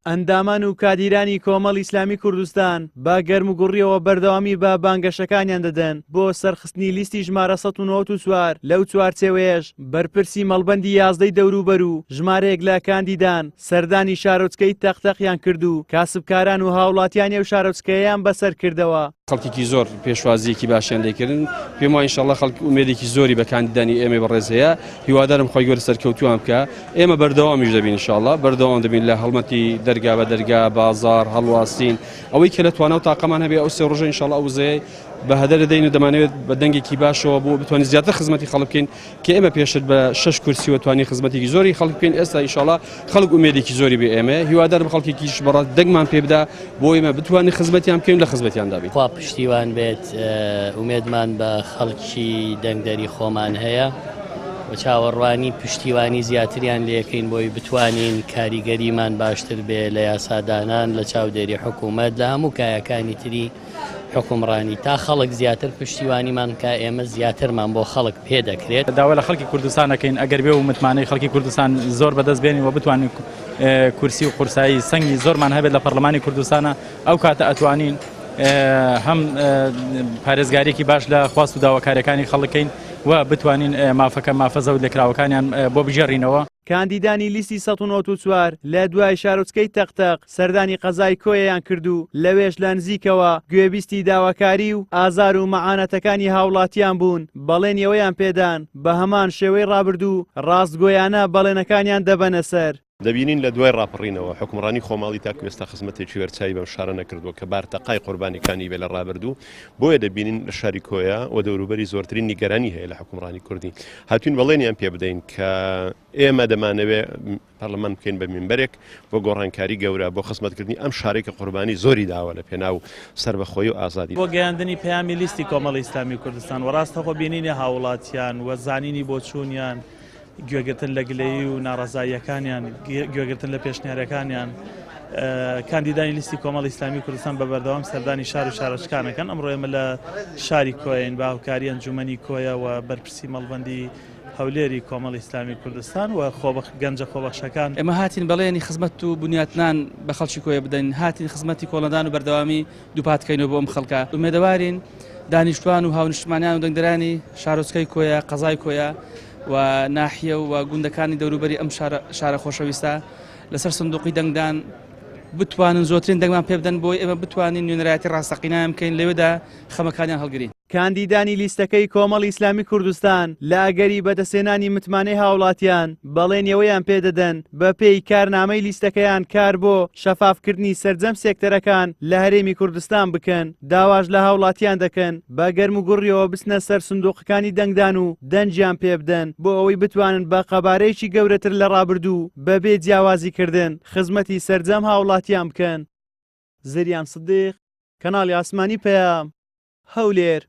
ئەندامان و کادیرانی کۆمەڵی ئیسلامی کوردستان بە گەرموگوڕیەوە بەردەوامی بە بانگەشەکانیان دەدەن بۆ سەرخستنی لیستی ژمارە 194. لەو چوارچێوەیەش بەرپرسی مەڵبەندی یازدەی دەوروبەر و ژمارەیەک لە کاندیدان سەردانی شارۆچکەی تەقتەقیان کرد و کاسبکاران و هاوڵاتیانی ئەو شارۆچکەیەیان بەسەر کردەوە. خەڵکێکی زۆر پێشوازییەکی باشیان لێکردن، پێم وایە ئینشاڵڵا خەڵک ئومێدێکی زۆری بە کاندیدانی ئێمەی بەڕێز هەیە، هیوادارم خوای گەورە سەرکەوتووان بکا، ئێمە بەردەوامیش دەبین ئینشاڵڵا بەردەوام دەبین لە هەڵمەتی دەرگا بە دەرگا، بازاڕ، هەڵواسین، ئەوەی کە لە توانا و تاقەمان هەبێ ئەو سێ ڕۆژە ئینشاڵڵا ئەو وزەیە بە هەدەر دەدەین و دەمانەوێت بە دەنگێکی باشەوە بۆ بتوانین زیاتر خزمەتی خەڵک بکەین کە ئێمە پێشتر بە شەش کورسیوە توانی خزمەتێکی زۆری خەڵک بکەین، ئێستا ئینشاڵڵا خەڵک ئومێدێکی زۆری بێ ئێمەیە، هیوادارم خەڵکێکیش بەڕاست دەنگمان پێ بدا بۆ ئێمە بتوانین خزمەتیان بکەین لە خزمەتیاندا بین. خوا پشتیوان بێت ئومێدمان بە خەڵکی دەنگدەری خۆمان هەیە و چاوەڕوانی پشتیوانی زیاتریان لێکەین بۆی بتوانین کاریگەریمان باشتر بێ لە یاسادانان، لە چاودێری حکوومەت، لە هەموو کایەکانی تری حوکمڕانی. تا خەڵک زیاتر پشتیوانیمان بکا ئێمە زیاترمان بۆ خەڵک پێ دەکرێت. داوا لە خەڵکی کوردستان ئەکەین ئەگەر بێ و متمانەی خەڵکی کوردستان زۆر بەدەست بێنین و بتوانین کورسی و قورسایی سەنگی زۆرمان هەبێت لە پەرلەمانی کوردستانە ئەو کاتە ئەتوانین هەم پارێزگاریەکی باش لە خواست و داواکاریەکانی خەڵکەین و بتوانین مافەکە مافە زەوت لێکراوەکانیان بۆ بگێڕینەوە. کاندیدانی لیستی 194 لە دوای شارۆچکەی تەقتەق سەردانی قەزای کۆیەیان کرد و لەوێش لە نزیکەوە گوێبیستی داواکاری و ئازار و مەعانەتەکانی هاوڵاتیان بوون، بەڵێنی ئەوەیان پێدان بە هەمان شێوەی ڕابردوو ڕاستگۆیانە بەڵێنەکانیان دەبەنە سەر. دەبینین لە دوای ڕاپەڕینەوە حوکمڕانی خۆماڵی تاکو ئێستا خزمەتێکی بەرچاوی بەم شارە نەکردووە کە بارتەقای قوربانیەکانی بێ لە ڕابردوو، بۆیە دەبینین لە شاری کۆیە و دەوروبەری زۆرترین نیگەرانی هەیە لە حوکمڕانی کوردی. هاتوین بەڵێنیان پێ بدەین کە ئێمە دەمانەوێ پەرلەمان بکەین بە مینبەرێک بۆ گۆڕانکاری گەورە بۆ خزمەتکردنی ئەم شارەی کە قوربانی زۆری داوە لە پێناو سەربەخۆیی و ئازادی. بۆ گەیاندنی پەیامی لیستی کۆمەڵی ئیسلامی کوردستان و ڕاستەوخۆ بینینی هاووڵاتیان و زانینی بۆچوونیان، گوێگرتن لە گلەیی و ناڕەزاییەکانیان، گوێگرتن لە پێشنیارەکانیان، کاندیدانی لیستی کۆمەڵی ئیسلامی کوردستان بە بەردەوام سەردانی شار و شارۆچکان ئەکەن. ئەمڕۆ ئێمە لە شاری کۆیەین بە هاوکاری ئەنجوومەنی کۆیە و بەرپرسی مەڵبەندی هەولێری کۆمەڵی ئیسلامی کوردستان و گەنجە خۆبەخشەکان. ئێمە هاتین بەڵێنی خزمەت و بنیاتنان بە خەڵکی کۆیە بدەین، هاتین خزمەتی کۆڵنەدان و بەردەوامی دووپات کەینەوە بۆ ئەم خەڵکە. ئومێدەوارین دانیشتوان و هاونیشتمانیان و دەنگدەرانی شارۆچکەی کۆیە، قەزای کۆیە و ناحیە و گوندەکانی دەوروبەری ئەم شارە خۆشەویستە لەسەر سندوقی دەنگدان بتوانن زۆرترین دەنگمان پێ بدەن بۆی ئێمە بتوانین نوێنەرایەتی ڕاستەقینەیان بکەین لەوێدا خەمەکانیان هەڵگرین. کاندیدانی لیستەکەی کۆمەڵی ئیسلامی کوردستان لە ئەگەری بەدەستهێنانی متمانەی هاوڵاتیان بەڵێنی ئەوەیان پێدەدەن بەپێی کارنامەی لیستەکەیان کار بۆ شەفافکردنی سەرجەم سێکتەرەکان لە هەرێمی کوردستان بکەن، داواش لە هاوڵاتیان دەکەن بە گەرموگوڕیەوە بچنە سەر سندوقەکانی دەنگدان و دەنگیان پێبدەن بۆ ئەوەی بتوانن بە قەبارەیەکی گەورەتر لە ڕابردوو بەبێ جیاوازیکردن خزمەتی سەرجەم هاوڵاتیان بکەن. زریان سدیق، کەناڵی ئاسمانی پەیام، هەولێر.